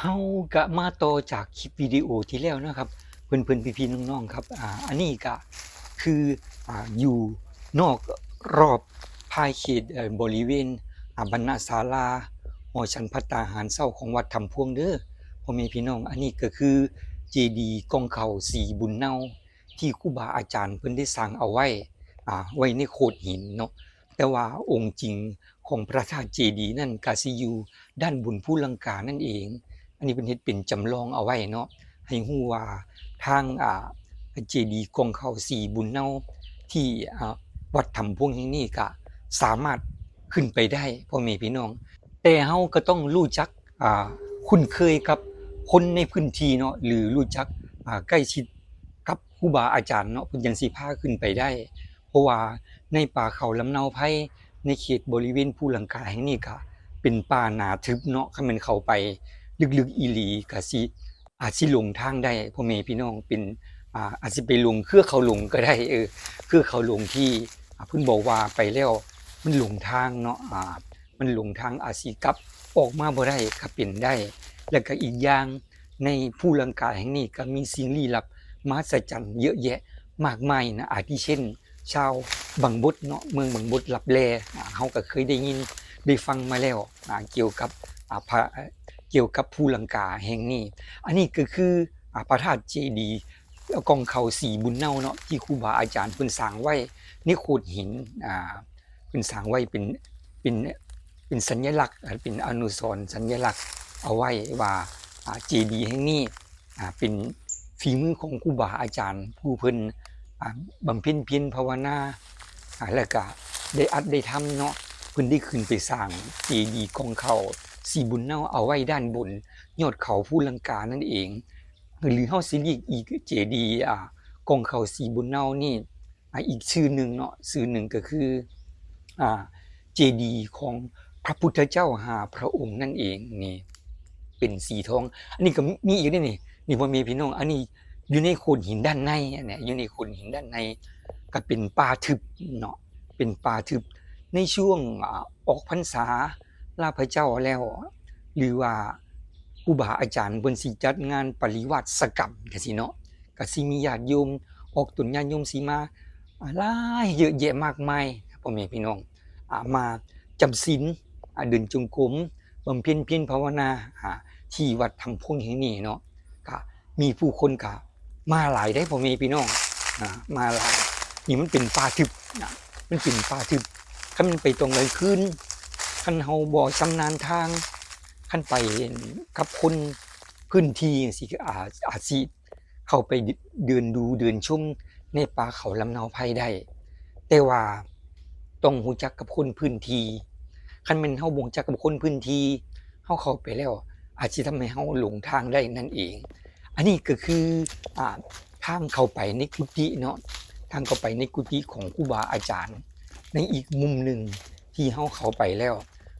ເຮົາກະມາຕໍ່ຈາກຄລິບວິດີໂອທີ່ແລ້ວນະຄັບ ເພື່ອນໆ ພີ່ໆ ນ້ອງໆ ຄັບ. ອາ ອັນນີ້ກະຄື ອາ ຢູ່ນອກຮອບພາຍເຂດ ເອີ ບໍລິເວນ ອາ ບັນນະສາລາ ຫໍສັນພັດຕາຫານເຊົ້າຂອງວັດຖ້ຳພວງເດີພໍ່ແມ່ພີ່ນ້ອງ. ອັນນີ້ກະຄືເຈດີກ່ອງເຂົ້າສີບຸນເນົາ ທີ່ຄູບາອາຈານເພິ່ນໄດ້ສ້າງເອົາໄວ້ ອາ ໄວ້ໃນໂຂດຫີນເນາະ. ແຕ່ວ່າອົງຈິງຂອງພະທາດເຈດີນັ້ນກະຊິຢູ່ດ້ານບົນພູລັງການັ້ນເອງ. ອັນນີ້ເພິ່ນເຮັດເປັນຈຳລອງເອົາໄວ້ເນາະ ໃຫ້ຮູ້ວ່າທາງ ອາ ເຈດີກ່ອງເຂົ້າສີບຸນເນົາທີ່ ອາ ວັດຖ້ຳພວງແຫ່ງນີ້ກະສາມາດຂຶ້ນໄປໄດ້ພໍ່ແມ່ພີ່ນ້ອງ. ແຕ່ເຮົາກໍຕ້ອງຮູ້ຈັກ ອາ ຄຸ້ນເຄີຍກັບຄົນໃນພື້ນທີ່ເນາະ ຫຼື ຮູ້ຈັກ ອາ ໃກ້ຊິດກັບຄູບາອາຈານເນາະ ເພິ່ນຈັ່ງຊິພາຂຶ້ນໄປໄດ້. ເພາະວ່າໃນປ່າເຂົາລຳເນົາໄພ ໃນເຂດບໍລິເວນພູລັງກາແຫ່ງນີ້ກະເປັນປ່າໜາທຶບເນາະ. ຄັນແມ່ນເຂົ້າໄປລຶກໆອີ່ຫຼີກະຊິ ອາດຊິຫຼົງທາງໄດ້ພໍ່ແມ່ພີ່ນ້ອງ. ເປັນ ອາ ອາດຊິໄປຫຼົງເຄືອເຂົາຫຼົງກໍໄດ້ ເອີ ເຄືອເຂົາຫຼົງທີ່ ອາ ເພິ່ນບອກວ່າໄປແລ້ວມັນຫຼົງທາງເນາະ ອາ ມັນຫຼົງທາງ ອາດຊິກັບອອກມາບໍ່ໄດ້ກໍເປັນໄດ້. ແລ້ວກໍອີກຢ່າງ ໃນພູລັງກາແຫ່ງນີ້ກໍມີສິ່ງລີ້ລັບມະຫັດສະຈັນເຍອະແຍະມາກມາຍນະ ອາທິເຊັ່ນ ຊາວບັງບົດເນາະ ເມືອງບັງບົດ ລັບແລ ອາ ເຮົາກໍເຄີຍໄດ້ຍິນໄດ້ຟັງມາແລ້ວ ອາ ກ່ຽວກັບ ອາ ພະ ອາ ກ່ຽວກັບພູລັງກາແຫ່ງນີ້. ອັນນີ້ກໍຄື ອາ ພະທາດເຈດີ ກ່ອງເຂົ້າສີບຸນເນົາເນາະ ທີ່ຄູບາອາຈານເພິ່ນສ້າງໄວ້ໃນໂຂດຫີນ ອາ ເພິ່ນສ້າງໄວ້ເປັນ ເປັນ ເປັນສັນຍະລັກ ເປັນອະນຸສອນສັນຍະລັກເອົາໄວ້ວ່າ ອາ ເຈດີແຫ່ງນີ້ ອາ ເປັນຝີມືຂອງຄູບາອາຈານຜູ້ເພິ່ນ ອາ ບຳເພັນພຽນພາວະນາ ອາ ແລ້ວກະໄດ້ອັດໄດ້ທຳເນາະ ເພິ່ນໄດ້ຂຶ້ນໄປສ້າງເຈດີກ່ອງເຂົ້າສີບຸນເນົາເອົາໄວ້ດ້ານບົນຍອດເຂົາພູລັງການັ້ນເອງ. ຫຼືເຮົາຊິລຽກອີກເຈດີ ອາ ກ່ອງເຂົ້າສີບຸນເນົານີ້ ອາ ອີກຊື່ໜຶ່ງເນາະ ຊື່ໜຶ່ງກໍຄື ອາ ເຈດີຂອງພະພຸດທະເຈົ້າຫ້າພະອົງນັ້ນເອງ ນີ້ເປັນສີທອງ. ອັນນີ້ກໍມີອີກເດ້ນີ້ ນີ້ພໍ່ແມ່ພີ່ນ້ອງ ອັນນີ້ຢູ່ໃນໂຂດຫີນດ້ານໃນ ອັນນີ້ຢູ່ໃນໂຂດຫີນດ້ານໃນ ກໍເປັນປ່າທຶບເນາະ ເປັນປ່າທຶບ. ໃນຊ່ວງ ອາ ອອກພັນສາລາພະເຈົ້າແລ້ວ ຫຼືວ່າຄູບາອາຈານເພິ່ນຊິຈັດງານປະລິວາສກຳຈັ່ງຊີ້ເນາະ ກໍຊິມີຍາດໂຍມອອກຕົນ ຍາດໂຍມຊິມາ ອາ ຫຼາຍເຍອະແຍະມາກມາຍ ພໍ່ແມ່ພີ່ນ້ອງ ອາ ມາຈຳສິນ ອາ ເດີນຈົງກົມ ບຳເພັນພຽນພາວະນາ ອາ ທີ່ວັດຖ້ຳພວງແຫ່ງນີ້ເນາະ. ກະມີຜູ້ຄົນກະມາຫຼາຍເດ້ພໍ່ແມ່ພີ່ນ້ອງ ອາ ມາຫຼາຍ. ນີ້ມັນເປັນປ່າທຶບນະ ມັນເປັນປ່າທຶບ ຄັນມັນໄປຕອນກາງຄືນ ຄັນເຮົາບໍ່ຊຳນານທາງ ຄັນໄປກັບຄົນພື້ນທີ່ຈັ່ງຊີ້ ອາ ອາດຊິ ເຂົ້າໄປເດີນດູເດີນຊົມໃນປ່າເຂົາລຳເນົາໄພໄດ້ ແຕ່ວ່າຕ້ອງຮູ້ຈັກກັບຄົນພື້ນທີ່. ຄັນແມ່ນເຮົາບໍ່ຮູ້ຈັກກັບຄົນພື້ນທີ່ ເຮົາເຂົ້າໄປແລ້ວອາດຊິທຳໃຫ້ເຮົາຫຼົງທາງໄດ້ນັ້ນເອງ. ອັນນີ້ກໍຄື ອາ ທາງເຂົ້າໄປໃນກຸຕິເນາະ ທາງເຂົ້າໄປໃນກຸຕິຂອງຄູບາອາຈານ. ໃນອີກມຸມໜຶ່ງທີ່ເຮົາເຂົ້າໄປແລ້ວ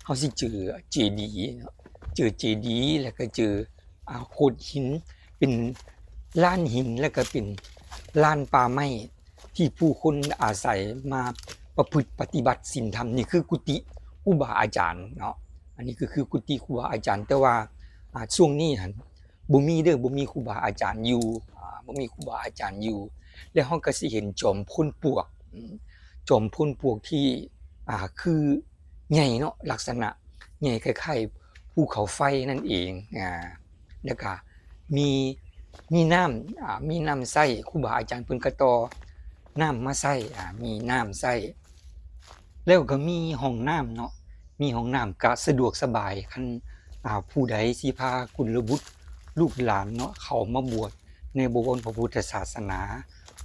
ເຮົາຊິເຈີເຈດີເນາະ ເຈີເຈດີ ແລ້ວກໍເຈີ ອາ ໂຂດຫີນ ເປັນລານຫີນ ແລ້ວກໍເປັນລານປ່າໄມ້ ທີ່ຜູ້ຄົນອາໄສມາປະພຶດປະຕິບັດສິນທຳ. ນີ້ຄືກຸຕິຄູບາອາຈານເນາະ ອັນນີ້ກໍຄືກຸຕິຄູບາອາຈານ ແຕ່ວ່າ ອາ ຊ່ວງນີ້ຫັ້ນບໍ່ມີເດີ ບໍ່ມີຄູບາອາຈານຢູ່ ອາ ບໍ່ມີຄູບາອາຈານຢູ່. ແລ້ວເຮົາກໍຊິເຫັນຈອມໂພນປວກ ອາ ຈອມໂພນປວກທີ່ ອາ ຄື ໃຫຍ່ເນາະ ລັກສະນະໃຫຍ່ຄ້າຍໆພູເຂົາໄຟນັ້ນເອງ ອາ ແລ້ວກະມີ ມີນ້ຳ ອາ ມີນ້ຳໃຊ້ ຄູບາອາຈານເພິ່ນກະຕໍ່ນ້ຳມາໃຊ້ ອາ ມີນ້ຳໃຊ້ ແລ້ວກະມີຫ້ອງນ້ຳເນາະ ມີຫ້ອງນ້ຳກະສະດວກສະບາຍ. ຄັນ ອາ ຜູ້ໃດຊິພາກຸນລະບຸດລູກຫຼານເນາະ ເຂົ້າມາບວດ ໃນບໍວອນພະພຸດທະສາສະໜາ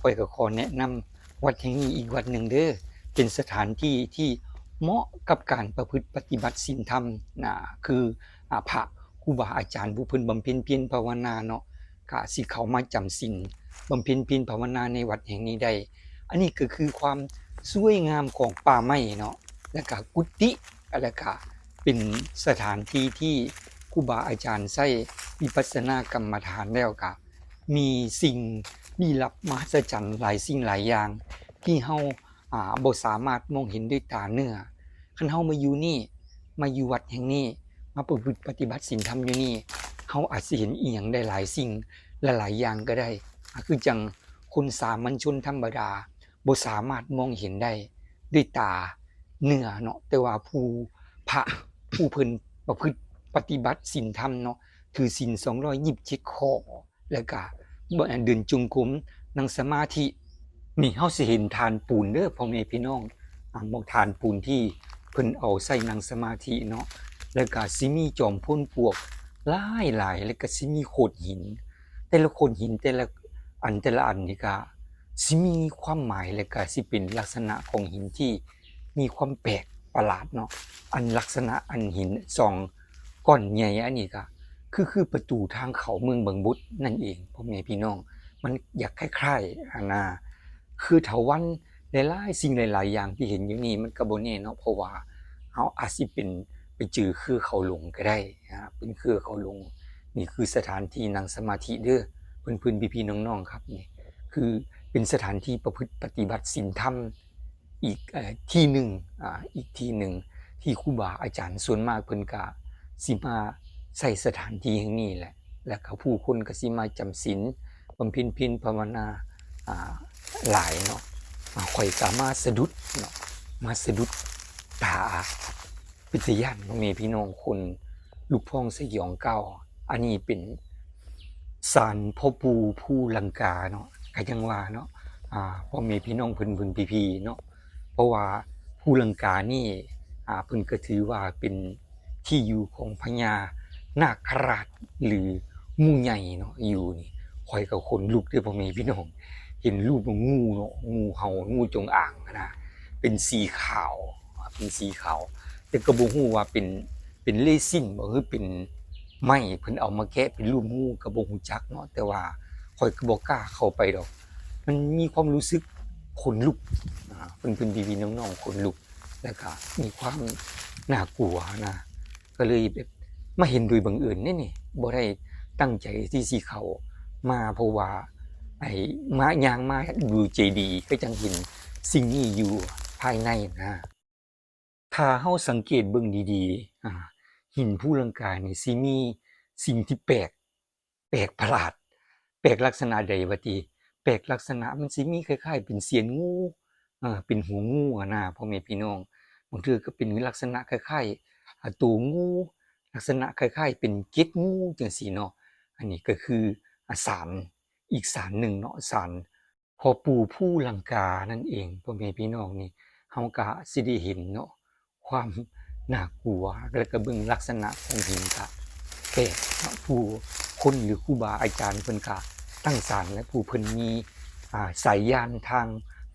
ຂ້ອຍກໍຂໍແນະນຳວັດແຫ່ງນີ້ອີກວັດໜຶ່ງເດີ ເປັນສະຖານທີ່ທີ່ເໝາະກັບການປະພຶດປະຕິບັດສິນທຳນະ ຄື ອາ ພະຄູບາອາຈານຜູ້ເພິ່ນບຳເພັນພຽນພາວະນາເນາະ ກະຊິເຂົ້າມາຈຳສິນ ບຳເພັນພຽນພາວະນາໃນວັດແຫ່ງນີ້ໄດ້. ອັນນີ້ກໍຄືຄວາມສວຍງາມຂອງປ່າໄມ້ເນາະ ແລະກະກຸຕິ ແລະກະເປັນສະຖານທີ່ທີ່ຄູບາອາຈານໃຊ້ວິປັດສະນາກຳມະຖານ ແລ້ວກະ ມີສິ່ງລີ້ລັບມະຫັດສະຈັນຫຼາຍສິ່ງຫຼາຍຢ່າງ ທີ່ເຮົາ ອາ ບໍ່ສາມາດມອງເຫັນດ້ວຍຕາເນື້ອ. ຄັນເຮົາມາຢູ່ນີ້ ມາຢູ່ວັດແຫ່ງນີ້ ມາປະພຶດປະຕິບັດສິນທຳຢູ່ນີ້ ເຮົາອາດຊິເຫັນອີ່ຫຍັງໄດ້ຫຼາຍສິ່ງຫຼາຍໆຢ່າງກໍໄດ້ ອາ ຄືຈັ່ງຄົນສາມັນຊົນທຳມະດາບໍ່ສາມາດມອງເຫັນໄດ້ດ້ວຍຕາເນື້ອເນາະ, ແຕ່ວ່າຜູ້ ພະ ຜູ້ເພິ່ນປະພຶດປະຕິບັດສິນທຳເນາະ ຖືສິນສອງຮ້ອຍຊາວເຈັດຂໍ້ ແລ້ວກະເດີນຈົງກົມ ນັ່ງສະມາທິ. ນີ້ເຮົາຊິເຫັນຖານປູນເດີພໍ່ແມ່ພີ່ນ້ອງ, ອາ ໝອກຖານປູນທີ່ເພິ່ນເອົາໃສ່ນັ່ງສະມາທິເນາະ, ແລ້ວກະຊິມີຈອມໂພນປວກຫຼາຍໆ ແລ້ວກະຊິມີໂຂດຫີນ, ແຕ່ລະໂຂດຫີນ ແຕ່ລະອັນ ແຕ່ລະອັນນີ້ກະຊິມີຄວາມໝາຍ ແລ້ວກະຊິເປັນລັກສະນະຂອງຫີນທີ່ມີຄວາມແປກປະຫຼາດເນາະ. ອັນລັກສະນະອັນຫີນສອງ ກ້ອນໃຫຍ່ອັນນີ້ກະຄື ຄືປະຕູທາງເຂົ້າເມືອງບັງບົດນັ້ນເອງ ພໍ່ແມ່ພີ່ນ້ອງ, ມັນຢາກຄ້າຍໆ ອັນນ່າ ຄືເຖົາວັນ. ຫຼາຍໆສິ່ງຫຼາຍໆຢ່າງທີ່ເຫັນຢູ່ນີ້ ມັນກະບໍ່ແນ່ເນາະ ເພາະວ່າເຮົາອາດຊິເປັນ ໄປເຈີເຄືອເຂົາຫຼົງກະໄດ້ ອາ ເປັນເຄືອເຂົາຫຼົງ. ນີ້ຄືສະຖານທີ່ນັ່ງສະມາທິເດີ ເພື່ອນໆ ພີ່ໆ ນ້ອງໆ ຄັບ. ນີ້ຄືເປັນສະຖານທີ່ປະພຶດປະຕິບັດສິນທຳ ອີກ ເອີ ທີ່ໜຶ່ງ ອາ ອີກທີ່ໜຶ່ງທີ່ຄູບາອາຈານສ່ວນມາກເພິ່ນກະຊິມາໃຊ້ສະຖານທີ່ແຫ່ງນີ້ແຫຼະ, ແລ້ວກະຜູ້ຄົນກະຊິມາຈຳສິນ ບຳເພັນພຽນພາວະນາ ອາ ຫຼາຍເນາະ. ອາ ຂ້ອຍກະມາສະດຸດເນາະ ມາສະດຸດຕາ ເປັນຕາຢ້ານພໍ່ແມ່ພີ່ນ້ອງ ຂົນລຸກພອງສະຫຍອງກ່າວ. ອັນນີ້ເປັນສານພໍ່ປູ່ພູລັງກາເນາະ, ກະຍັງວ່າເນາະ ອາ ພໍ່ແມ່ພີ່ນ້ອງເພິ່ນໆ ພີ່ໆ ເນາະ, ເພາະວ່າພູລັງການີ້ ອາ ເພິ່ນກະຖືວ່າເປັນທີ່ຢູ່ຂອງພະຍານາກຄະລາດ ຫຼື ງູໃຫຍ່ເນາະ. ຢູ່ນີ້ຂ້ອຍກະຂົນລຸກເດີພໍ່ແມ່ພີ່ນ້ອງ, ເຫັນຮູບງູເນາະ ງູເຫົ່າ ງູຈົງອາງຫັ້ນນະ ເປັນສີຂາວ ເປັນສີຂາວ ແຕ່ກໍບໍ່ຮູ້ວ່າເປັນ ເປັນເຣຊິນບໍ່ ຫຼືເປັນໄມ້ເພິ່ນເອົາມາແກະເປັນຮູບງູກໍບໍ່ຮູ້ຈັກເນາະ, ແຕ່ວ່າຂ້ອຍກໍບໍ່ກ້າເຂົ້າໄປດອກ. ມັນມີຄວາມຮູ້ສຶກຂົນລຸກ ອາ ເພິ່ນໆ ພີ່ໆ ນ້ອງໆ ຂົນລຸກ ແລ້ວກໍມີຄວາມໜ້າກົວນະ, ກໍເລີຍແບບມາເຫັນໂດຍບັງເອີນເດ້ນີ້, ບໍ່ໄດ້ຕັ້ງໃຈທີ່ຊິເຂົ້າມາ ເພາະວ່າໄອ້ມາ ຍ່າງມາດູເຈດີ ກໍຈັ່ງເຫັນສິ່ງນີ້ຢູ່ພາຍໃນນະ. ຖ້າເຮົາສັງເກດເບິ່ງດີໆ ອາ ຫີນພູລັງການີ້ຊິມີສິ່ງທີ່ແປກ ແປກປະຫຼາດ. ແປກລັກສະນະໃດວະຕິ? ແປກລັກສະນະມັນຊິມີຄ້າຍໆເປັນສຽນງູ ເອີ ເປັນຫົວງູຫັ້ນນະ ພໍ່ແມ່ພີ່ນ້ອງ, ບາງເທື່ອກໍເປັນລັກສະນະຄ້າຍໆ ອາ ໂຕງູ ລັກສະນະຄ້າຍໆເປັນເກັດງູຈັ່ງຊີ້ເນາະ. ອັນນີ້ກໍຄື ອາ ສານ ອີກສານໜຶ່ງເນາະ, ສານ ພໍ່ປູ່ພູລັງການັ້ນເອງ ພໍ່ແມ່ພີ່ນ້ອງ. ນີ້ເຮົາກະຊິໄດ້ເຫັນເນາະ ຄວາມໜ້າກົວ ແລ້ວກະເບິ່ງລັກສະນະຂອງຫີນກະແປກເນາະ. ຜູ້ຄົນ ຫຼື ຄູບາອາຈານເພິ່ນກະຕັ້ງສານ ແລະ ຜູ້ເພິ່ນມີ ອາ ສາຍຍານທາງ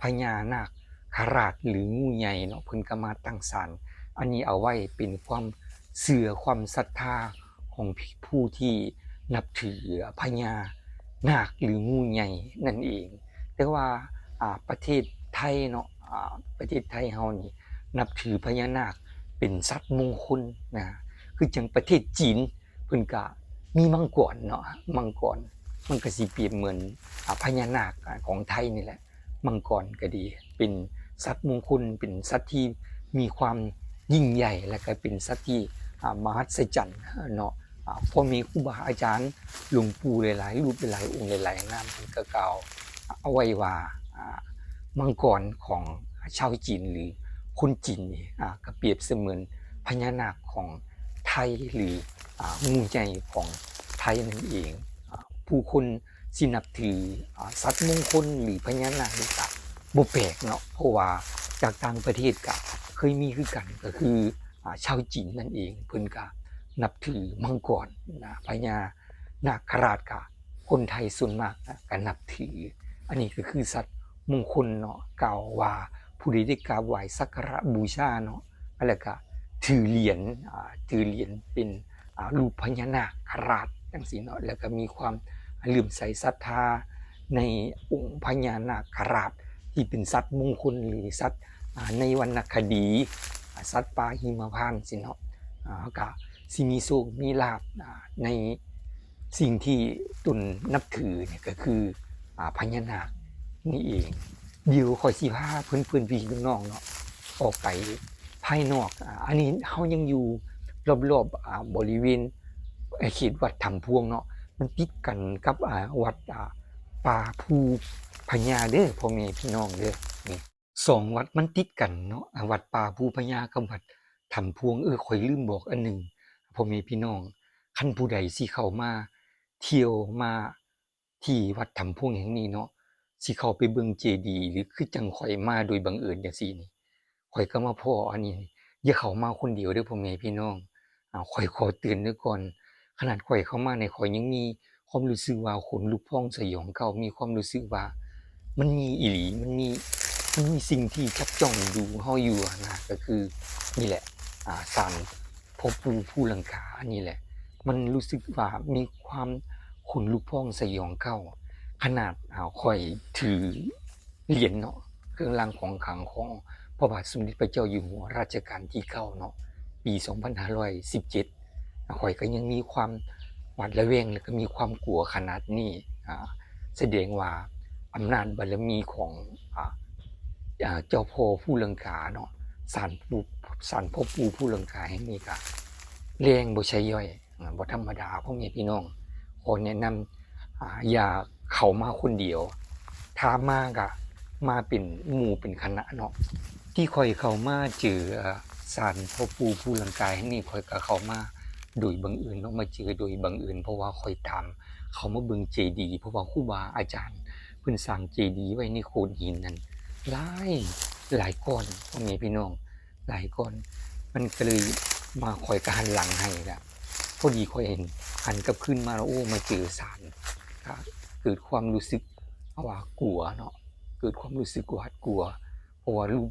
ພະຍານາກຄະລາດ ຫຼື ງູໃຫຍ່ເນາະ ເພິ່ນກະມາຕັ້ງສານອັນນີ້ເອົາໄວ້ເປັນຄວາມເຊື່ອ ຄວາມສັດທາ ຂອງ ຜູ້ທີ່ນັບຖືພະຍານາກ ຫຼື ງູໃຫຍ່ນັ້ນເອງ. ແຕ່ວ່າ ອາ ປະເທດໄທເນາະ ອາ ປະເທດໄທເຮົານີ້ນັບຖືພະຍານາກເປັນສັດມົງຄົນນະ, ຄືຈັ່ງປະເທດຈີນເພິ່ນກະມີມັງກອນເນາະ, ມັງກອນ ມັນກະຊິປຽບເໝືອນ ອາ ພະຍານາກ ອາ ຂອງໄທນີ້ແຫຼະ. ມັງກອນກໍດີ ເປັນສັດມົງຄົນ ເປັນສັດທີ່ມີຄວາມຍິ່ງໃຫຍ່ ແລະ ກໍເປັນສັດທີ່ ອາ ມະຫັດສະຈັນເນາະ. ອາ ພໍ່ແມ່ຄູບາອາຈານ ຫຼວງປູ່ຫຼາຍໆຮູບ ຫຼາຍໆອົງ ຫຼາຍໆນາມ ເພິ່ນກໍກ່າວເອົາໄວ້ວ່າ ອາ ມັງກອນຂອງຊາວຈີນ ຫຼື ຄົນຈີນນີ້ ອາ ກໍປຽບສະເໝືອນພະຍານາກຂອງໄທ ຫຼື ອາ ງູໃຫຍ່ຂອງໄທນັ້ນເອງ. ອາ ຜູ້ຄົນ ຊິນັບຖື ອາ ສັດມົງຄົນ ຫຼື ພະຍານາກນີ້ກະບໍ່ແປກເນາະ, ເພາະວ່າຈາກຕ່າງປະເທດກະເຄີຍມີຄືກັນ ກໍຄື ອາ ຊາວຈີນນັ້ນເອງ ເພິ່ນກະນັບຖືມັງກອນນະ, ພະຍານາກຄະລາດກະຄົນໄທສ່ວນມາກນະກະນັບຖື. ອັນນີ້ກໍຄືສັດມົງຄົນເນາະ, ກ່າວວ່າຜູ້ໃດໄດ້ກາບໄຫວ້ສັກກາລະບູຊາເນາະ ແລ້ວກະຖືຫຼຽນ ອາ ຖືຫຼຽນເປັນ ອາ ຮູບພະຍານາກຄະລາດຈັ່ງຊີ້ເນາະ, ແລ້ວກໍມີຄວາມເຫຼື້ອມໃສສັດທາໃນອົງພະຍານາກຄະລາດ ທີ່ເປັນສັດມົງຄົນ ຫຼື ສັດ ອາ ໃນວັນນະຄະດີ ອາ ສັດປ່າຫິມະພານຊີ້ເນາະ. ອາ ເຮົາກໍຊິມີໂຊກມີລາບ ອາ ໃນສິ່ງທີ່ຕົນນັບຖືນີ້ກໍຄື ອາ ພະຍານາກນີ້ເອງ. ດຽວຂ້ອຍຊິພາເພື່ອນໆ ພີ່ໆ ນ້ອງໆ ເນາະ ອອກໄປພາຍນອກ. ອາ ອັນນີ້ເຮົາຍັງຢູ່ລອບໆ ອາ ບໍລິເວນ ເຂດວັດຖ້ຳພວງເນາະ ມັນຕິດກັນກັບ ອ່າ ວັດ ອ່າ ປ່າພູພະຍາເດີ້ ພໍ່ແມ່ພີ່ນ້ອງເດີ້. ນີ້ສອງວັດມັນຕິດກັນເນາະ ອ່າ ວັດປ່າພູພະຍາກັບວັດຖ້ຳພວງ. ເອີ ຂ້ອຍລືມບອກອັນໜຶ່ງ ພໍ່ແມ່ພີ່ນ້ອງ ຄັນຜູ້ໃດຊິເຂົ້າມາທ່ຽວມາ ທີ່ວັດຖ້ຳພວງແຫ່ງນີ້ເນາະ ຊິເຂົ້າໄປເບິ່ງເຈດີ ຫຼື ຄືຈັ່ງຂ້ອຍມາໂດຍບັງເອີນຈັ່ງຊີ້ນີ້ ຂ້ອຍກໍມາພໍ້ອັນນີ້ ຢ່າເຂົ້າມາຄົນດຽວເດີ້ ພໍ່ແມ່ພີ່ນ້ອງ. ອາ ຂ້ອຍຂໍເຕືອນໄວ້ກ່ອນ ຂະໜາດຂ້ອຍເຂົ້າມານີ້ ຂ້ອຍຍັງມີຄວາມຮູ້ສຶກວ່າຂົນລຸກພອງສະຫຍອງເກົ້າ ມີຄວາມຮູ້ສຶກວ່າມັນມີອີ່ຫຼີ ມັນມີ ມັນມີສິ່ງທີ່ຈັບຈ້ອງດູເຮົາຢູ່ຫັ້ນນະ ກໍຄືນີ້ແຫຼະ ອາ ສານ ພໍ່ປູ່ພູລັງກາ ອັນນີ້ແຫຼະ ມັນຮູ້ສຶກວ່າມີຄວາມຂົນລຸກພອງສະຫຍອງເກົ້າ ຂະໜາດ ອາ ຂ້ອຍຖືຫຼຽນເນາະ ເຄື່ອງລາງຂອງຂລັງຂອງພະບາດສົມເດັດພະເຈົ້າຢູ່ຫົວ ລາຊະການທີເກົ້າເນາະ ປີສອງພັນຫ້າຮ້ອຍສິບເຈັດ ຂ້ອຍກໍຍັງມີຄວາມຫວາດລະແວງ ແລະ ກໍມີຄວາມກົວຂະໜາດນີ້ ອາ ສະແດງວ່າອຳນາດບາລະມີຂອງ ອາ ອາ ເຈົ້າພໍ່ພູລັງກາເນາະ ສານປູ່ ສານພໍ່ປູ່ພູລັງກາແຫ່ງນີ້ກະແຮງບໍ່ໃຊ່ຍ່ອຍ ອາ ບໍ່ທຳມະດາ ພໍ່ແມ່ພີ່ນ້ອງ. ຂໍແນະນຳ ອາ ຢ່າເຂົ້າມາຄົນດຽວ ຖ້າມາກະມາເປັນໝູ່ເປັນຄະນະເນາະ. ທີ່ຂ້ອຍເຂົ້າມາເຈີ ອາ ສານພໍ່ປູ່ພູລັງກາແຫ່ງນີ້ ຂ້ອຍກະເຂົ້າມາໂດຍບັງເອີນເນາະ ມາເຈີໂດຍບັງເອີນ ເພາະວ່າຂ້ອຍຕາມເຂົ້າມາເບິ່ງເຈດີ ເພາະວ່າຄູບາອາຈານ ເພິ່ນສ້າງເຈດີໄວ້ໃນໂຂດຫີນນັ້ນຫຼາຍ ຫຼາຍກ້ອນ ພໍ່ແມ່ພີ່ນ້ອງ ຫຼາຍກ້ອນ ມັນກໍເລີຍມາ ຂ້ອຍກໍຫັນຫຼັງໃຫ້ລະ ພໍດີຂ້ອຍເຫັນ ຫັນກັບຄືນມາລະ ໂອ້ ມາເຈີສານ ກໍເກີດຄວາມຮູ້ສຶກວ່າກົວເນາະ ເກີດຄວາມຮູ້ສຶກຫວາດກົວ ເພາະວ່າຮູບ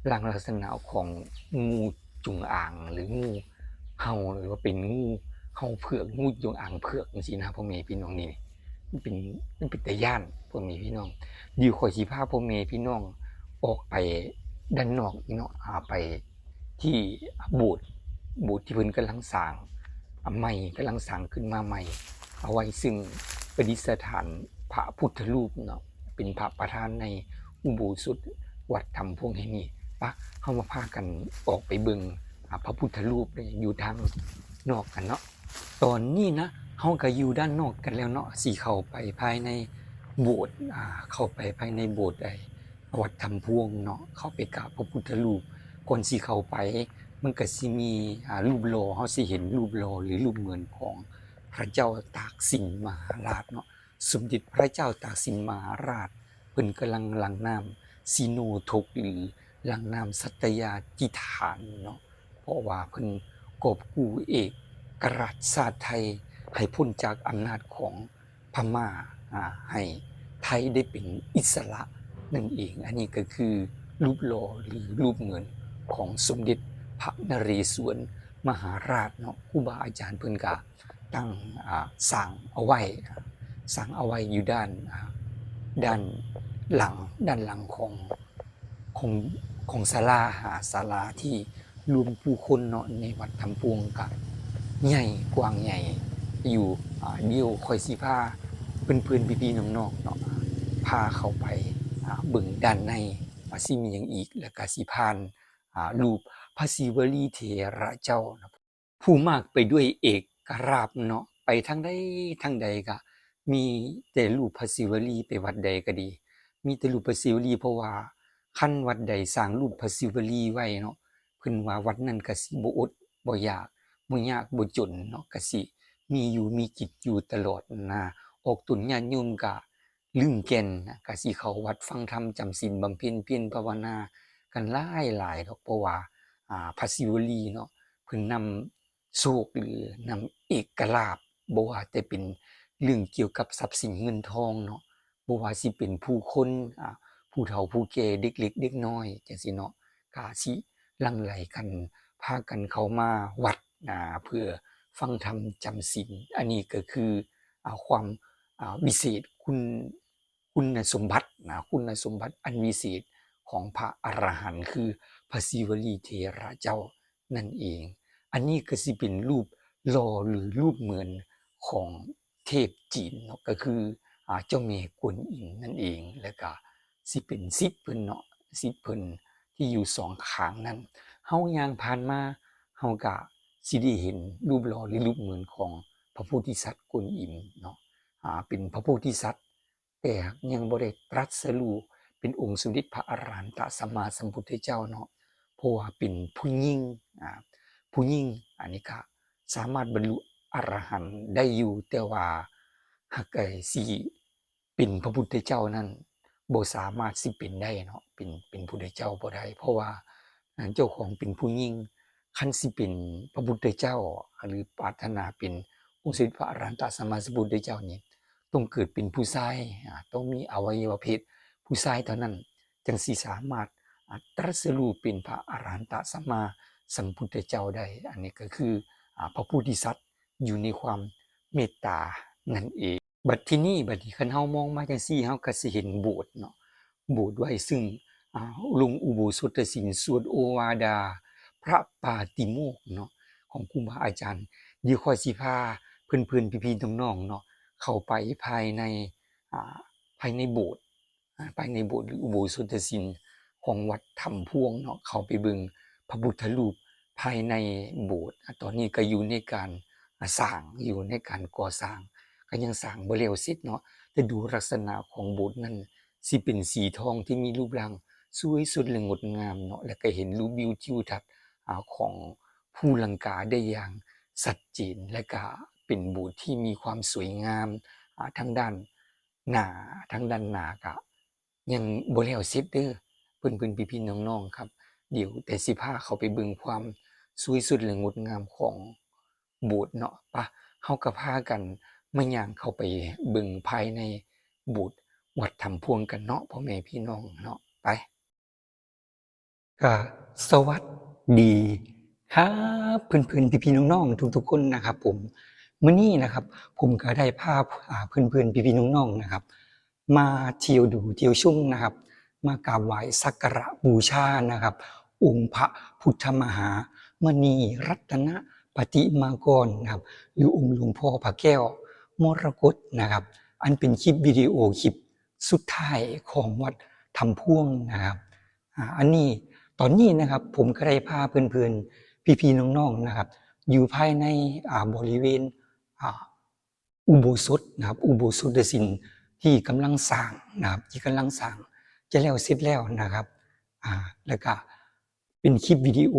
ຮ່າງລັກສະນະຂອງງູຈົງອາງ ຫຼື ງູເຫົ່າ ຫຼືວ່າເປັນງູເຫົ່າເຜືອກ ງູຈົງອາງເຜືອກຈັ່ງຊີ້ນະ ພໍ່ແມ່ພີ່ນ້ອງ ນີ້ ມັນເປັນ ມັນເປັນຕາຢ້ານ ພໍ່ແມ່ພີ່ນ້ອງ. ດຽວຂ້ອຍຊິພາພໍ່ແມ່ພີ່ນ້ອງອອກໄປດ້ານນອກເນາະ ອາ ໄປທີ່ໂບດ ໂບດທີ່ເພິ່ນກຳລັງສ້າງ ອາ ໃໝ່ ກຳລັງສ້າງຂຶ້ນມາໃໝ່ ເອົາໄວ້ເຊິ່ງປະດິດສະຖານພະພຸດທະຮູບເນາະ ເປັນພະປະທານໃນອຸໂບສົດວັດຖ້ຳພວງແຫ່ງນີ້. ປະ ເຮົາມາພາກັນອອກໄປເບິ່ງ ອາ ພະພຸດທະຮູບຢູ່ທາງນອກກັນເນາະ. ຕອນນີ້ນະ ເຮົາກໍຢູ່ດ້ານນອກກັນແລ້ວເນາະ ຊິເຂົ້າໄປພາຍໃນໂບດ ອາ ເຂົ້າໄປພາຍໃນໂບດ ໄອ້ ວັດຖ້ຳພວງເນາະ ເຂົ້າໄປກາບພະພຸດທະຮູບ. ກ່ອນຊິເຂົ້າໄປ ມັນກໍຊິມີ ອາ ຮູບຫຼໍ່ ເຮົາຊິເຫັນຮູບຫຼໍ່ ຫຼື ຮູບເໝືອນຂອງພະເຈົ້າຕາກສິນມະຫາລາດເນາະ. ສົມເດັດພະເຈົ້າຕາກສິນມະຫາລາດ ເພິ່ນກຳລັງຫຼັ່ງນ້ຳສີໂນທົກ ຫຼື ຫຼັ່ງນ້ຳສັດຕະຍາທິຖານເນາະ ເພາະວ່າເພິ່ນກອບກູ້ເອກະລາດຊາດໄທໃຫ້ພົ້ນຈາກອຳນາດຂອງພະມ້າ ອາ ໃຫ້ໄທໄດ້ເປັນອິດສະຫຼະນັ້ນເອງ. ອັນນີ້ກໍຄືຮູບຫຼໍ່ ຫຼື ຮູບເໝືອນຂອງສົມເດັດພະນະເຣສວນມະຫາລາດເນາະ. ຄູບາອາຈານເພິ່ນກະ ຕັ້ງ ອາ ສ້າງເອົາໄວ້ ສ້າງເອົາໄວ້ຢູ່ດ້ານ ອາ ດ້ານຫຼັງ ດ້ານຫຼັງຂອງ ຂອງ ຂອງສາລາ ອາ ສາລາທີ່ລວມຜູ້ຄົນເນາະ ໃນວັດຖ້ຳພວງກະໃຫຍ່ກວ້າງໃຫຍ່ຢູ່. ອາ ດຽວຂ້ອຍຊິພາເພື່ອນໆ ພີ່ໆ ນ້ອງໆ ເນາະ ພາເຂົ້າໄປ ອາ ເບິ່ງດ້ານໃນວ່າຊິມີຫຍັງອີກ ແລ້ວກະຊິຜ່ານ ອາ ຮູບພະສີວະລີເຖລະເຈົ້າເນາະ ຜູ້ມາກໄປດ້ວຍເອກະລາບເນາະ ໄປທາງໃດທາງໃດກະມີແຕ່ຮູບພະສີວະລີ ໄປວັດໃດກະດີ ມີແຕ່ຮູບພະສີວະລີ ເພາະວ່າຄັນວັດໃດສ້າງຮູບພະສີວະລີໄວ້ເນາະ ເພິ່ນວ່າວັດນັ້ນກະຊິບໍ່ອົດບໍ່ຢາກ ບໍ່ຍາກບໍ່ຈົນເນາະ ກະຊິມີຢູ່ມີກິນຢູ່ຕະຫຼອດນະ. ອອກຕົນຍາດໂຍມກະ ລືມແກ່ນນະ ກະຊິເຂົ້າວັດຟັງທຳຈຳສິນ ບຳເພັນພຽນພາວະນາກັນຫຼາຍໆດອກ ເພາະວ່າ ອາ ພະສີວະລີເນາະ ເພິ່ນນຳໂຊກ ຫຼື ນຳເອກະລາບ ບໍ່ວ່າແຕ່ເປັນເລື່ອງກ່ຽວກັບຊັບສິນເງິນທອງເນາະ ບໍ່ວ່າຊິເປັນຜູ້ຄົນ ອາ ຜູ້ເຖົ້າຜູ້ແກ່ ເດັກເລັກເດັກນ້ອຍ ຈັ່ງຊີ້ເນາະ ກະຊິຫຼັ່ງໄຫຼກັນ ພາກັນເຂົ້າມາວັດ ອາ ເພື່ອຟັງທຳຈຳສິນ. ອັນນີ້ກໍຄື ອາ ຄວາມ ອາ ວິເສດ ຄຸນ ຄຸນນະສົມບັດນະ ຄຸນນະສົມບັດອັນວິເສດຂອງພະອະລະຫັນ ຄືພະສີວະລີເຖລະເຈົ້ານັ້ນເອງ. ອັນນີ້ກໍຊິເປັນຮູບຫຼໍ່ ຫຼື ຮູບເໝືອນຂອງເທບຈີນເນາະ ກໍຄື ອາ ເຈົ້າແມ່ກວນອິມນັ້ນເອງ ແລ້ວກະຊິເປັນສິດເພິ່ນເນາະ ສິດເພິ່ນທີ່ຢູ່ສອງຂ້າງນັ້ນ. ເຮົາຍ່າງຜ່ານມາ ເຮົາກະຊິໄດ້ເຫັນຮູບຫຼໍ່ ຫຼື ຮູບເໝືອນຂອງ ພະໂພທິສັດກົວນອິມເນາະ ອາ ເປັນພະໂພທິສັດ ແຕ່ຍັງບໍ່ໄດ້ຕລັດສະຮູ້ເປັນອົງສົມເດັດພະອະລະຫັນຕະສຳມາສຳພຸດທະເຈົ້າເນາະ ເພາະວ່າເປັນຜູ້ຍິງ ອາ ຜູ້ຍິງ ອັນນີ້ກະສາມາດບັນລຸອະລະຫັນໄດ້ຢູ່ ແຕ່ວ່າຫາກ ເອີ ຊິເປັນພະພຸດທະເຈົ້ານັ້ນ ບໍ່ສາມາດຊິເປັນໄດ້ເນາະ ເປັນ ເປັນພຸດທະເຈົ້າບໍ່ໄດ້ ເພາະວ່າ ອາ ເຈົ້າຂອງເປັນຜູ້ຍິງ ຄັນຊິເປັນພະພຸດທະເຈົ້າ ຫຼື ປາດຖະໜາເປັນອົງສົມເດັດພະອະລະຫັນຕະສຳມາສຳພຸດທະເຈົ້ານີ້ ຕ້ອງເກີດເປັນຜູ້ຊາຍ ອາ ຕ້ອງມີອະໄວຍະວະເພດຜູ້ຊາຍເທົ່ານັ້ນ ຈັ່ງຊິສາມາດ ອາ ຕະລັດສະຮູ້ເປັນພະອະລະຫັນຕະສຳມາສຳພຸດທະເຈົ້າໄດ້. ອັນນີ້ກໍຄື ອາ ພະໂພທິສັດຢູ່ໃນຄວາມເມດຕານັ້ນເອງ. ບັດທີນີ້ ບັດນີ້ຄັນເຮົາມອງມາຈັ່ງຊີ້ ເຮົາກໍຊິເຫັນໂບດເນາະ ໂບດໄວ້ ຊຶ່ງ ອາ ລົງອຸໂບສົດຕະສິນ ສວດໂອວາດາ ພະປາຕິໂມກເນາະ ຂອງຄູບາອາຈານ. ດຽວຂ້ອຍຊິພາເພື່ອນໆ ພີ່ໆ ນ້ອງໆ ເນາະ ເຂົ້າໄປພາຍໃນ ອາ ພາຍໃນໂບດ ອາ ພາຍໃນໂບດ ຫຼື ອຸໂບສົດຕະສິນຂອງວັດຖ້ຳພວງເນາະ ເຂົ້າໄປເບິ່ງພະພຸດທະຮູບພາຍໃນໂບດ. ອາ ຕອນນີ້ກໍຢູ່ໃນການ ອາ ສ້າງ ຢູ່ໃນການກໍ່ສ້າງ ກໍຍັງສ້າງບໍ່ແລ້ວເສັດເນາະ ແຕ່ດູລັກສະນະຂອງໂບດນັ້ນ ຊິເປັນສີທອງທີ່ມີຮູບຮ່າງສວຍສົດ ແລະ ງົດງາມເນາະ ແລະ ກໍເຫັນຮູບວິວທິວທັດ ອາ ຂອງພູລັງກາໄດ້ຢ່າງຊັດເຈນ ແລະ ກະເປັນໂບດທີ່ມີຄວາມສວຍງາມ ອາ ທາງດ້ານໜ້າ ທາງດ້ານໜ້າກະຍັງບໍ່ແລ້ວເສັດເດີ ເພື່ອນໆ ພີ່ໆ ນ້ອງໆ ຄັບ. ດຽວແຕ່ຊິພາເຂົ້າໄປເບິ່ງຄວາມສວຍສົດ ແລະ ງົດງາມຂອງ ໂບດເນາະ. ປະ ເຮົາກໍພາກັນມາຍ່າງເຂົ້າໄປເບິ່ງພາຍໃນໂບດວັດຖ້ຳພວງກັນເນາະ ພໍ່ແມ່ພີ່ນ້ອງເນາະ. ໄປ ກະສະຫວັດດີຄັບ ເພື່ອນໆ ພີ່ໆ ນ້ອງໆ ທຸກໆ ຄົນນະຄັບຜົມ. ມື້ນີ້ນະຄັບ ຜົມກໍໄດ້ພາ ອາ ເພື່ອນໆ ພີ່ໆ ນ້ອງໆ ນະຄັບ ມາທ່ຽວດູທ່ຽວຊົມນະຄັບ ມາກາບໄຫວ້ສັກກາລະບູຊານະຄັບ ອົງພະພຸດທະມະຫາມະນີລັດຕະນະປະຕິມາກອນນະຄັບ ຫຼື ອົງຫຼວງພໍ່ພະແກ້ວມໍລະກົດນະຄັບ ອັນເປັນຄລິບວິດີໂອຄລິບສຸດທ້າຍຂອງວັດຖ້ຳພວງນະຄັບ. ອາ ອັນນີ້ ຕອນນີ້ນະຄັບ ຜົມກໍໄດ້ພາເພື່ອນໆ ພີ່ໆ ນ້ອງໆ ນະຄັບ ຢູ່ພາຍໃນ ອາ ບໍລິເວນ ອາ ອຸໂບສົດນະຄັບ ອຸໂບສົດຕະສິນທີ່ກຳລັງສ້າງນະຄັບ ທີ່ກຳລັງສ້າງ ຈະແລ້ວເສັດແລ້ວນະຄັບ. ອາ ແລ້ວກະເປັນຄລິບວິດີໂອ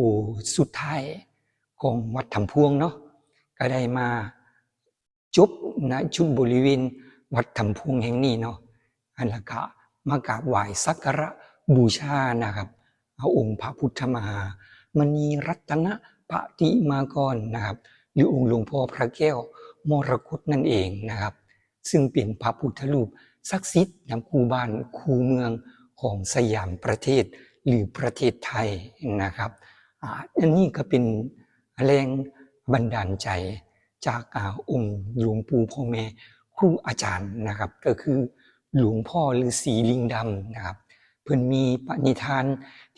ສຸດທ້າຍຂອງວັດຖ້ຳພວງເນາະ ກະໄດ້ມາຈົບ ນະ ຈຸດບໍລິເວນວັດຖ້ຳພວງແຫ່ງນີ້ເນາະ ອັນ ແລ້ວກະມາກາບໄຫວ້ສັກກາລະບູຊານະຄັບ ອົງພະພຸດທະມະຫາມະນີລັດຕະນະປະຕິມາກອນນະຄັບ ຫຼື ອົງຫຼວງພໍ່ພະແກ້ວມໍລະກົດນັ້ນເອງນະຄັບ ຊຶ່ງເປັນພະພຸດທະຮູບສັກສິດນຳຄູ່ບ້ານຄູ່ເມືອງຂອງສະຫຍາມປະເທດ ຫຼື ປະເທດໄທນະຄັບ. ອາ ອັນນີ້ກໍເປັນແຮງບັນດານໃຈຈາກ ອາ ອົງຫຼວງປູ່ພໍ່ແມ່ຄູອາຈານນະຄັບ ກໍຄື ຫຼວງພໍ່ລືສີລິງດຳນະຄັບ ເພິ່ນມີປະນິທານ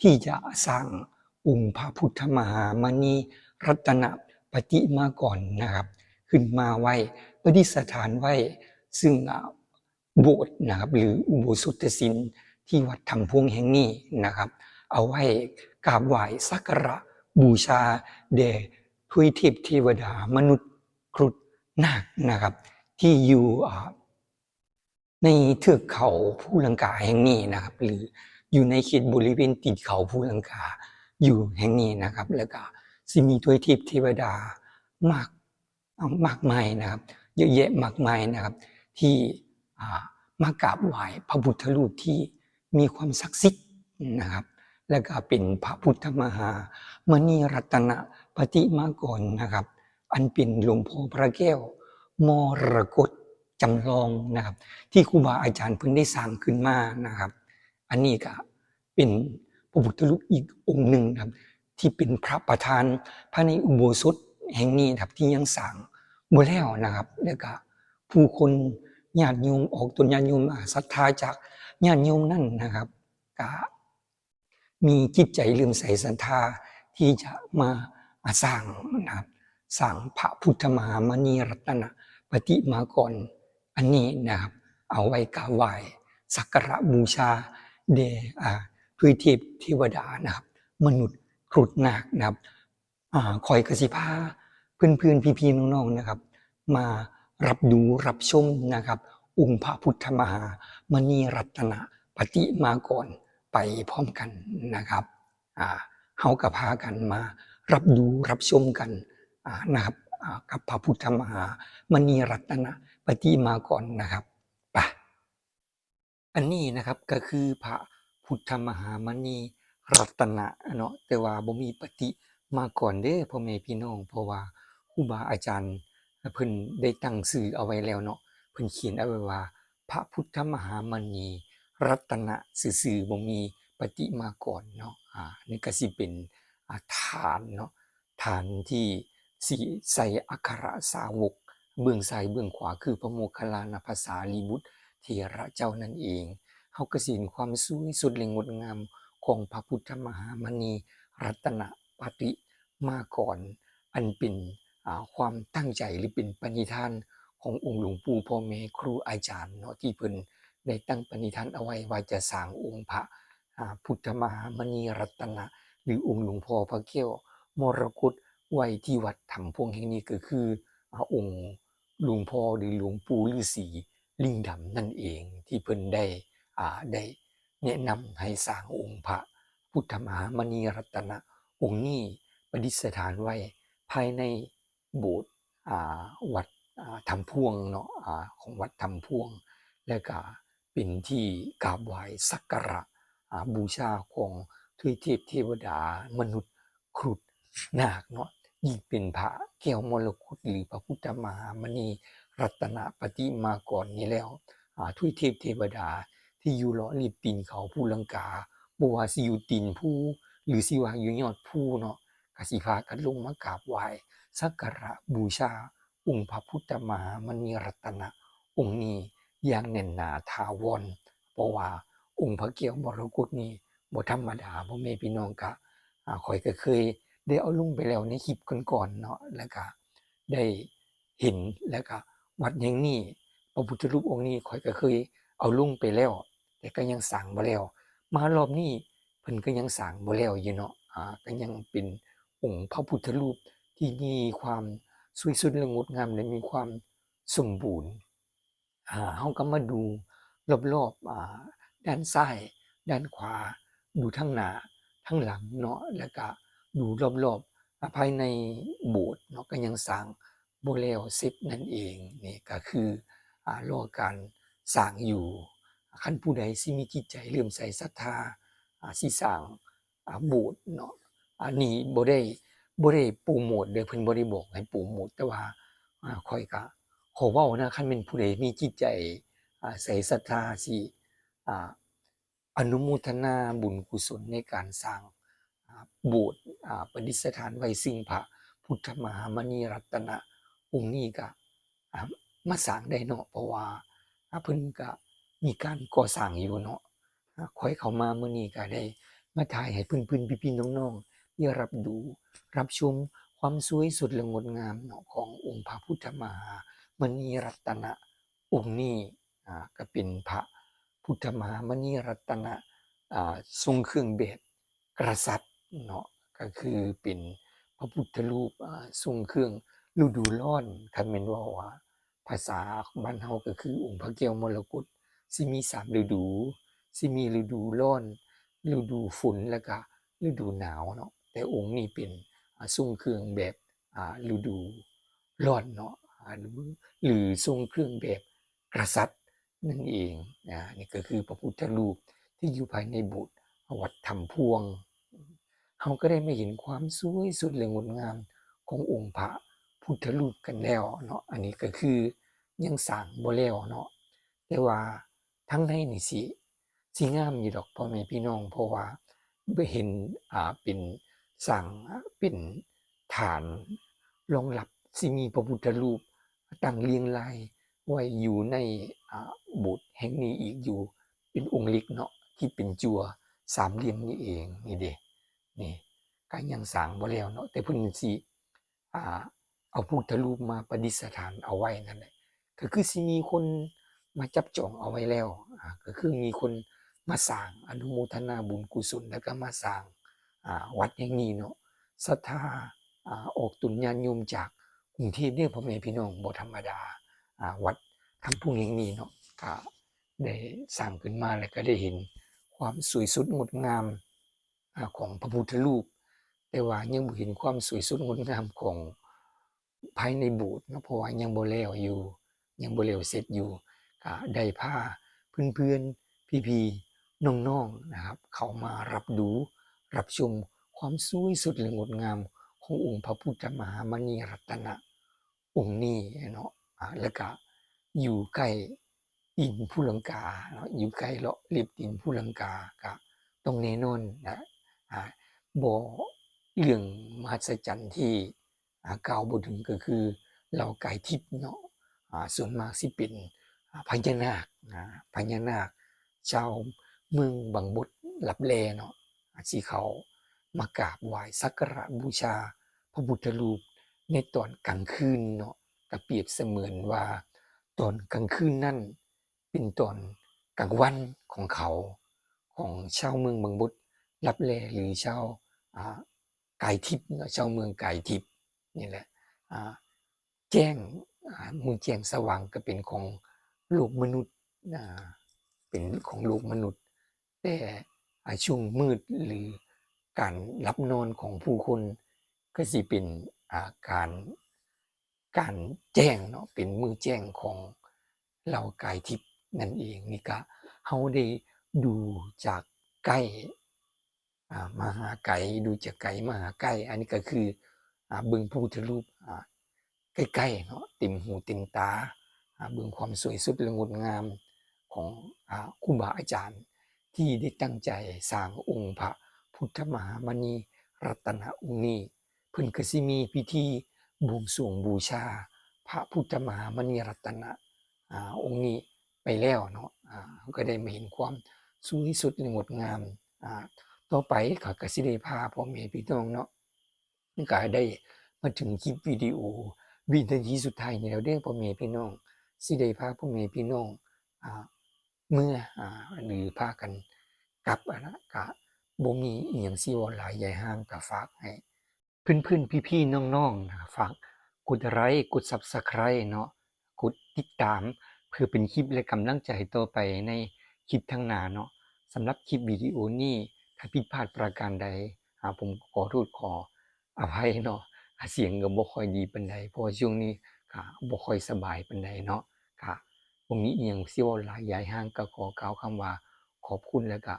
ທີ່ຈະສ້າງອົງພະພຸດທະມະຫາມະນີລັດຕະນະປະຕິມາກອນນະຄັບ ຂຶ້ນມາໄວ້ ປະດິດສະຖານໄວ້ ຊຶ່ງ ອາ ໂບດນະຄັບ ຫຼື ອຸໂບສົດຕະສິນທີ່ວັດຖ້ຳພວງແຫ່ງນີ້ນະຄັບ ເອົາໄວ້ກາບໄຫວ້ສັກກາລະບູຊາແດ່ທວາຍເທບເທວະດາ ມະນຸດ ຄຣຸດ ນາກນະຄັບ ທີ່ຢູ່ ອາ ໃນເທືອກເຂົາພູລັງກາແຫ່ງນີ້ນະຄັບ ຫຼື ຢູ່ໃນເຂດບໍລິເວນຕີນເຂົາພູລັງກາຢູ່ແຫ່ງນີ້ນະຄັບ ແລ້ວກະຊິມີທວາຍເທບເທວະດາມາກ ມາກມາຍນະຄັບ ເຍອະແຍະມາກມາຍນະຄັບ ທີ່ ອາ ມາກາບໄຫວ້ພະພຸດທະຮູບທີ່ມີຄວາມສັກສິດນະຄັບ ແລ້ວກະເປັນພະພຸດທະມະຫາມະນີລັດຕະນະປະຕິມາກອນນະຄັບ ອັນເປັນຫຼວງພໍ່ພະແກ້ວມໍລະກົດ ຈຳລອງນະຄັບ ທີ່ຄູບາອາຈານເພິ່ນໄດ້ສ້າງຂຶ້ນມານະຄັບ. ອັນນີ້ກະເປັນພະພຸດທະຮູບອີກອົງໜຶ່ງນະຄັບ ທີ່ເປັນພະປະທານພາຍໃນອຸໂບສົດແຫ່ງນີ້ນະຄັບ ທີ່ຍັງສ້າງບໍ່ແລ້ວນະຄັບ ແລ້ວກະຜູ້ຄົນ ຍາດໂຍມ ອອກຕົນຍາດໂຍມ ອາ ສັດທາຈາກຍາດໂຍມນັ້ນນະຄັບ ກະ ມີຈິດໃຈເຫຼື້ອມໃສສັດທາທີ່ຈະມາ ອາ ສ້າງນະຄັບ ສ້າງພະພຸດທະມະຫາມະນີລັດຕະນະປະຕິມາກອນອັນນີ້ນະຄັບ ເອົາໄວ້ກາບໄຫວ້ສັກກາລະບູຊາແດ່ ອາ ທວາຍເທບເທວະດານະຄັບ ມະນຸດ ຄຣຸດ ນາກນະຄັບ. ອາ ຂ້ອຍກະຊິພາເພື່ອນໆ ພີ່ໆ ນ້ອງໆ ນະຄັບ ມາຮັບດູຮັບຊົມນະຄັບ ອົງພະພຸດທະມະຫາມະນີລັດຕະນະປະຕິມາກອນໄປພ້ອມກັນນະຄັບ. ອາ ເຮົາກໍພາກັນມາຮັບດູຮັບຊົມກັນ ອາ ນະຄັບ ອາ ກັບພະພຸດທະມະຫາມະນີລັດຕະນະປະຕິມາກອນນະຄັບ. ໄປ. ອັນນີ້ນະຄັບ ກໍຄືພະພຸດທະມະຫາມະນີລັດຕະນະເນາະ, ແຕ່ວ່າບໍ່ມີປະຕິມາກອນເດີ້ ພໍ່ແມ່ພີ່ນ້ອງ, ເພາະວ່າຄູບາອາຈານເພິ່ນໄດ້ຕັ້ງຊື່ເອົາໄວ້ແລ້ວເນາະ, ເພິ່ນຂຽນເອົາໄວ້ວ່າ ພະພຸດທະມະຫາມະນີລັດຕະນະຊື່ໆ ບໍ່ມີປະຕິມາກອນເນາະ. ອາ ນີ້ກໍຊິເປັນ ອາ ຖານເນາະ, ຖານທີ່ຊິໃສ່ອັກຄະລະສາວົກເບື້ອງຊ້າຍເບື້ອງຂວາ ຄືພະໂມກຄັນລານະພະສາລີບຸດເຖລະເຈົ້ານັ້ນເອງ. ເຮົາກໍຊິເຫັນຄວາມສວຍສົດ ແລະ ງົດງາມຂອງພະພຸດທະມະຫາມະນີລັດຕະນະປະຕິມາກອນ, ອັນເປັນ ອາ ຄວາມຕັ້ງໃຈ ຫຼື ເປັນປະນິທານຂອງອົງຫຼວງປູ່ພໍ່ແມ່ຄູອາຈານເນາະ, ທີ່ເພິ່ນໄດ້ຕັ້ງປະນິທານເອົາໄວ້ວ່າຈະສ້າງອົງພະ ອາ ພຸດທະມະຫາມະນີລັດຕະນະ ຫຼື ອົງຫຼວງພໍ່ພະແກ້ວມໍລະກົດໄວ້ທີ່ວັດຖ້ຳພວງແຫ່ງນີ້ ກໍຄື ອາ ອົງຫຼວງພໍ່ ຫຼື ຫຼວງປູ່ລືສີລິງດຳນັ້ນເອງ ທີ່ເພິ່ນໄດ້ ອາ ໄດ້ແນະນຳໃຫ້ສ້າງອົງພະພຸດທະມະຫາມະນີລັດຕະນະອົງນີ້ປະດິດສະຖານໄວ້ພາຍໃນ ໂບດ ອາ ວັດ ອາ ຖ້ຳພວງເນາະ, ອາ ຂອງວັດຖ້ຳພວງ ແລະກະເປັນທີ່ກາບໄຫວ້ສັກກາລະ ອາ ບູຊາຂອງທວາຍເທບເທວະດາ ມະນຸດ ຄຣຸດ ນາກເນາະ. ຍິ່ງເປັນພະແກ້ວມໍລະກົດ ຫຼື ພະພຸດທະມະຫາມະນີລັດຕະນະປະຕິມາກອນນີ້ແລ້ວ ອາ ທວາຍເທບເທວະດາທີ່ຢູ່ເລາະລິບຕີນເຂົາພູລັງກາ ບໍ່ວ່າຊິຢູ່ຕີນພູ ຫຼື ຊິວ່າຢູ່ຍອດພູເນາະ ກໍຊິພາກັນລົງມາກາບໄຫວ້ສັກກາລະບູຊາອົງພະພຸດທະມະຫາມະນີລັດຕະນະອົງນີ້ຢ່າງແໜ້ນໜາຖາວອນ, ເພາະວ່າອົງພະແກ້ວມໍລະກົດນີ້ບໍ່ທຳມະດາ. ພໍ່ແມ່ພີ່ນ້ອງກະ ອາ ຂ້ອຍກໍເຄີຍໄດ້ເອົາລົງໄປແລ້ວໃນຄລິບກ່ອນໆເນາະ, ແລ້ວກະໄດ້ເຫັນ, ແລ້ວກະວັດແຫ່ງນີ້ ພະພຸດທະຮູບອົງນີ້ຂ້ອຍກໍເຄີຍເອົາລົງໄປແລ້ວ ແຕ່ກໍຍັງສ້າງບໍ່ແລ້ວ. ມາລອບນີ້ເພິ່ນກໍຍັງສ້າງບໍ່ແລ້ວຢູ່ເນາະ, ອາ ກໍຍັງເປັນອົງພະພຸດທະຮູບທີ່ມີຄວາມສວຍສົດ ແລະ ງົດງາມ ແລະ ມີຄວາມສົມບູນ. ອາ ເຮົາກໍມາດູລອບໆ ອາ ດ້ານຊ້າຍ ດ້ານຂວາ, ດູທາງໜ້າ ທາງຫຼັງເນາະ, ແລ້ວກະດູລອບໆ ອາ ພາຍໃນໂບດເນາະ ກໍຍັງສ້າງບໍ່ແລ້ວເສັດນັ້ນເອງ. ນີ້ກໍຄື ອາ ລໍການສ້າງຢູ່. ຄັນຜູ້ໃດຊິມີຈິດໃຈເຫຼື້ອມໃສສັດທາ ອາ ຊິສ້າງ ອາ ໂບດເນາະ, ອັນນີ້ບໍ່ໄດ້ ບໍ່ໄດ້ໂປຣໂມດເດີ້, ເພິ່ນບໍ່ໄດ້ບອກໃຫ້ໂປຣໂມດ, ແຕ່ວ່າ ອາ ຂ້ອຍກະຂໍເວົ້ານະ, ຄັນແມ່ນຜູ້ໃດມີຈິດໃຈ ອາ ໃສສັດທາຊິ ອາ ອະນຸໂມທະນາບຸນກຸສົນໃນການສ້າງ ອາ ໂບດ ອາ ປະດິດສະຖານໄວ້ຊຶ່ງພະພຸດທະມະຫາມະນີລັດຕະນະອົງນີ້ກະ ອາ ມາສ້າງໄດ້ເນາະ, ເພາະວ່າ ອາ ເພິ່ນກະມີການກໍ່ສ້າງຢູ່ເນາະ. ອາ ຂ້ອຍເຂົ້າມາມື້ນີ້ກະໄດ້ມາຖ່າຍໃຫ້ເພື່ອນໆ ພີ່ໆ ນ້ອງໆ ໄດ້ຮັບດູຮັບຊົມຄວາມສວຍສົດ ແລະ ງົດງາມເນາະ ຂອງອົງພະພຸດທະມະຫາມະນີລັດຕະນະ ອົງນີ້ ອາ ກໍເປັນພະພຸດທະມະຫາມະນີລັດຕະນະ ອາ ຊົງເຄື່ອງແບບກະສັດເນາະ, ກໍຄືເປັນພະພຸດທະຮູບ ອາ ຊົງເຄື່ອງລະດູຮ້ອນ. ຄັນແມ່ນເວົ້າວ່າພາສາບ້ານເຮົາກໍຄືອົງພະແກ້ວມໍລະກົດ ຊິມີສາມລະດູ, ຊິມີລະດູຮ້ອນ, ລະດູຝົນ ແລ້ວກະລະດູໜາວເນາະ, ແຕ່ອົງນີ້ເປັນ ອາ ຊົງເຄື່ອງແບບ ອາ ລະດູ ຮ້ອນເນາະ ອາ ຫຼື ຊົງເຄື່ອງແບບກະສັດນັ້ນເອງ. ອາ ນີ້ກໍຄືພະພຸດທະຮູບທີ່ຢູ່ພາຍໃນໂບດວັດຖ້ຳພວງ. ເຮົາກໍໄດ້ມາເຫັນຄວາມສວຍສົດ ແລະ ງົດງາມຂອງອົງພະພຸດທະຮູບກັນແລ້ວເນາະ, ອັນນີ້ກໍຄືຍັງສ້າງບໍ່ແລ້ວເນາະ, ແຕ່ວ່າ ທາງໃນນີ້ຊິ ຊິງາມຢູ່ດອກພໍ່ແມ່ພີ່ນ້ອງ, ເພາະວ່າໄດ້ເຫັນ ອາ ເປັນສ້າງ ເປັນຖານລອງຮັບ, ຊິມີພະພຸດທະຮູບຕັ້ງລຽງລາຍໄວ້ຢູ່ໃນ ອາ ໂບດແຫ່ງນີ້ອີກຢູ່ ເປັນອົງເຫຼັກເນາະ ທີ່ເປັນຈັ່ວສາມຫຼ່ຽມນີ້ເອງ. ນີ້ເດ້ ນີ້ກໍຍັງສ້າງບໍ່ແລ້ວເນາະ, ແຕ່ເພິ່ນຊິ ອາ ເອົາພຸດທະຮູບມາປະດິດສະຖານເອົາໄວ້ນັ້ນແຫຼະ, ກໍຄືຊິມີຄົນມາຈັບຈອງເອົາໄວ້ແລ້ວ, ອາ ກໍຄືມີຄົນມາສ້າງ ອະນຸໂມທະນາບຸນກຸສົນ ແລ້ວກໍມາສ້າງ ອາ ວັດແຫ່ງນີ້ເນາະ. ສັດທາ ອາ ອອກຕົນຍາດໂຍມຈາກ ກຸງເທບເດີ ພໍ່ແມ່ພີ່ນ້ອງ ບໍ່ທຳມະດາ. ອາ ວັດຄຳພຸງແຫ່ງນີ້ເນາະ ກະໄດ້ສ້າງຂຶ້ນມາ ແລ້ວກະໄດ້ເຫັນຄວາມສວຍສົດງົດງາມ ອາ ຂອງພະພຸດທະຮູບ, ແຕ່ວ່າຍັງບໍ່ເຫັນຄວາມສວຍສົດງົດງາມຂອງ ພາຍໃນໂບດເນາະ ເພາະວ່າຍັງບໍ່ແລ້ວຢູ່ ຍັງບໍ່ແລ້ວເສັດຢູ່. ກະໄດ້ພາເພື່ອນໆ ພີ່ໆ ນ້ອງໆ ນະຄັບ ເຂົ້າມາຮັບດູ ຮັບຊົມຄວາມສວຍສົດ ແລະ ງົດງາມຂອງອົງພະພຸດທະມະຫາມະນີລັດຕະນະອົງນີ້ເນາະ. ອາ ແລ້ວກະຢູ່ໃກ້ຕີນພູລັງກາເນາະ ຢູ່ໃກ້ເລາະເລັບຕີນພູລັງກາ ກະຕ້ອງແນ່ນອນນະ ອາ ບໍ່ ເລື່ອງມະຫັດສະຈັນທີ່ ອາ ກ່າວບໍ່ເຖິງກໍຄືເຫຼົ່າກາຍທິບເນາະ ອາ ສ່ວນມາກຊິເປັນ ອາ ພະຍານາກ ອາ ພະຍານາກຊາວເມືອງບັງບົດ ລັບແລເນາະ ອາ ຊິເຂົ້າມາກາບໄຫວ້ສັກກາລະບູຊາພະພຸດທະຮູບໃນຕອນກາງຄືນເນາະ. ກະປຽບສະເໝືອນວ່າຕອນກາງຄືນນັ້ນເປັນຕອນກາງວັນຂອງເຂົາ ຂອງຊາວເມືອງບັງບົດ ລັບແລ ຫຼື ຊາວ ອາ ກາຍທິບເນາະ ຊາວເມືອງກາຍທິບນີ້ແຫຼະ. ອາ ແຈ້ງ ອາ ມື້ແຈ້ງສະຫວ່າງກໍເປັນຂອງໂລກມະນຸດ ອາ ເປັນຂອງໂລກມະນຸດ ແຕ່ ອາ ຊ່ວງມືດ ຫຼື ການຫຼັບນອນຂອງຜູ້ຄົນ ກໍຊິເປັນ ອາ ການ ການແຈ້ງເນາະ ເປັນມື້ແຈ້ງຂອງເຫຼົ່າກາຍທິບນັ້ນເອງ. ນີ້ກະເຮົາໄດ້ດູຈາກໃກ້ ອາ ມາຫາໄກ ດູຈາກໄກມາຫາໃກ້. ອັນນີ້ກໍຄື ອາ ເບິ່ງພະພຸດທະຮູບ ອາ ໃກ້ໆເນາະ ເຕັມຫູເຕັມຕາ ອາ ເບິ່ງຄວາມສວຍສົດ ແລະ ງົດງາມຂອງ ອາ ຄູບາອາຈານທີ່ໄດ້ຕັ້ງໃຈສ້າງອົງພະພຸດທະມະຫາມະນີລັດຕະນະອົງນີ້. ເພິ່ນກໍຊິມີພິທີບວງສວງບູຊາພະພຸດທະມະຫາມະນີລັດຕະນະ ອາ ອົງນີ້ໄປແລ້ວເນາະ ອາ ເຮົາກໍໄດ້ມາເຫັນຄວາມສວຍສົດ ແລະ ງົດງາມ. ອາ ຕໍ່ໄປຂ້າກໍຊິໄດ້ພາພໍ່ແມ່ພີ່ນ້ອງເນາະ ກໍໄດ້ມາເຖິງຄລິບວິດີໂອວິນາທີສຸດທ້າຍນີ້ແລ້ວເດີ ພໍ່ແມ່ພີ່ນ້ອງ ຊິໄດ້ພາພໍ່ແມ່ພີ່ນ້ອງ ອາ ເມືອ ອາ ຫຼື ພາກັນກັບ ອັນນະ ກະບໍ່ມີອີ່ຫຍັງຊິເວົ້າຫຼາຍ ຍາຍຮ່າງກະຝາກໃຫ້ ເພື່ອນໆ ພີ່ໆ ນ້ອງໆ ນະ ຝາກກົດໄລ ກົດ Subscribe ເນາະ ກົດຕິດຕາມ ເພື່ອເປັນຄລິບ ແລະ ກຳລັງໃຈຕໍ່ໄປໃນຄລິບທາງໜ້າເນາະ. ສຳລັບຄລິບວິດີໂອນີ້ ຖ້າຜິດພາດປະການໃດ ອາ ຜົມກໍຂໍໂທດຂໍອະໄພເນາະ ອາ ສຽງກໍບໍ່ຄ່ອຍດີປານໃດ ເພາະວ່າຊ່ວງນີ້ກະບໍ່ຄ່ອຍສະບາຍປານໃດເນາະ. ກະບໍ່ມີອີ່ຫຍັງຊິເວົ້າຫຼາຍ ຍາຍຮ່າງກໍຂໍກ່າວຄຳວ່າຂອບຄຸນ ແລະ ກະ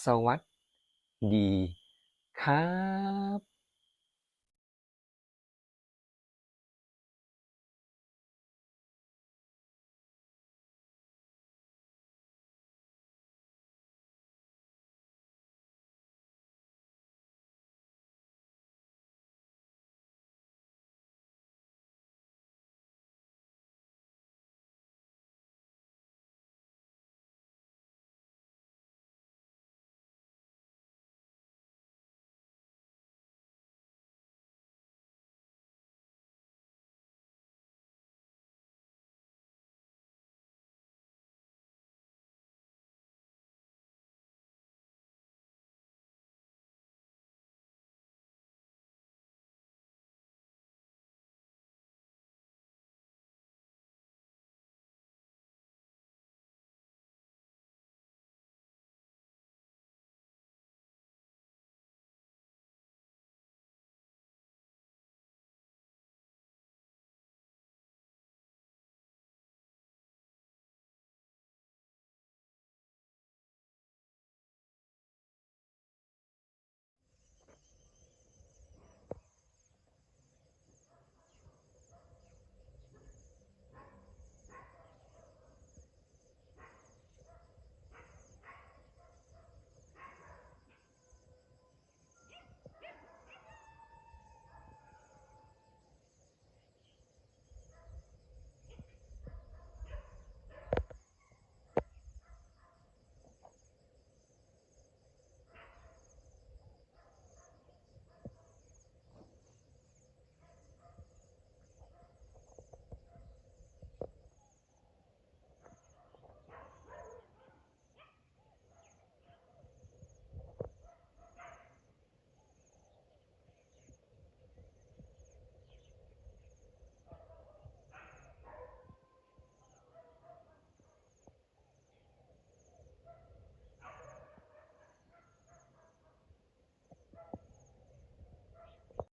ສະຫວັດດີຄັບ.